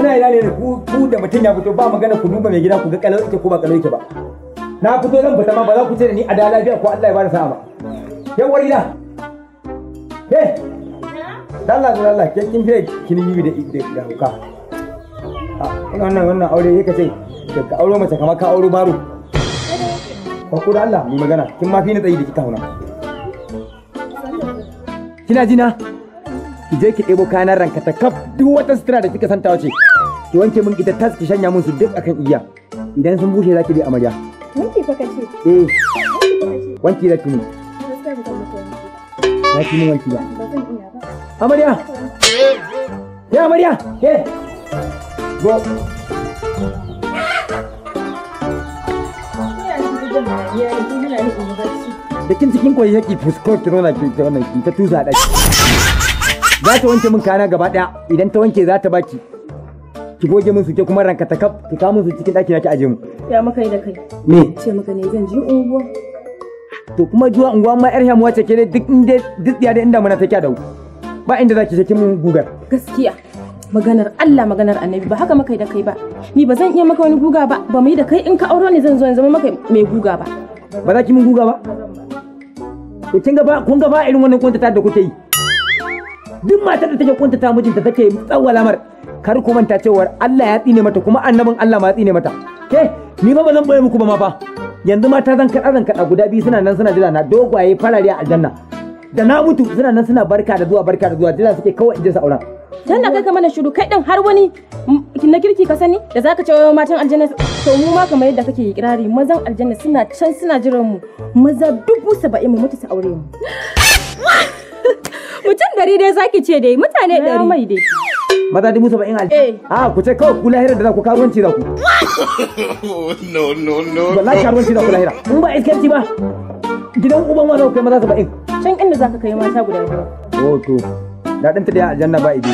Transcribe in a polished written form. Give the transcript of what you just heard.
Kuna ina ne ku da mutum ya fito ba magana ku duba mai gida ku ga kalau yake ko ba kalau yake ba. Na fito zan fita ma ba za ku ce da ni a da lafiya ko Allah ya bada sa'a ba. Yawar gida. Eh. Allah Allah ke kin fiye kin yi da hauka. Wannan aure yake ce ka auro mace kamar ka auro baro. Ba ku da Allah mu magana kin ma fi ni tsayi da kika hauna. Kina ji na? Ki je ki ɗebo kayan ranka ta kaf duk wata sutura da kika santa wace. Ki wanke min ita tas ki shanya min su duk akan igiya. Idan sun bushe zaki bi amarya. Wanki fa kace? Eh. Wanki zaki mu. Zaki mun wanki ba. Ba zan iya ba. Amarya. Ya amarya. Ke. Go. Da kin cikin koyi yaki fuskar ki zauna ki ta wannan ki ta tusa daki. Za ta wanke min kana gaba daya, idan ta wanke za ta baki. Ki goge min su ke kuma ranka ta kaf, ki kawo min su cikin daki na ki aje mu. Ya maka yi da kai. Me? Ce maka ne zan je unguwa. To kuma zuwa unguwa ma yar hamuwa ce ke dai duk inda duk tsiya da inda muna take da ba inda zaki je kin mun gugar. Gaskiya. Maganar Allah maganar Annabi ba haka maka yi da kai ba. Ni ba zan iya maka wani guga ba, ba mai da kai in ka auro ne zan zo in zama maka mai guga ba. Ba za ki mun guga ba? To kin ga ba kun ga ba irin wannan kuntata da kuke yi. Duk matar da take kuntata mijinta take tsawwala mar kar ku manta cewar Allah ya tsine mata kuma annabin Allah ma ya tsine mata. Ke ni fa ba zan boye muku ba ma fa. Yanzu mata zan kada guda biyu suna nan suna jira na dogwaye farare a aljanna. Da na mutu suna nan suna barka da zuwa jira suke kawai in je su auren. Dan da kai ka mana shiru kai din har wani na kirki ka sani da zaka ce wai matan aljanna to mu ma kamar yadda kake ikirari mazan aljanna suna can suna jiran mu maza 70,000 mu mutu su aure mu. Mutum 100 dai zaki ce dai mutane 100 mai dai. Maza 70,000 aljanna. Ah ku ce kawai ku lahira da za ku karuwanci za ku. No no no. Wallahi karuwanci za ku lahira. In ba iskanci ba gidan uban wa za ku kai maza 70. Can inda zaka kai mata guda biyu. Oh to. Daɗin ta da aljanna ba ibi.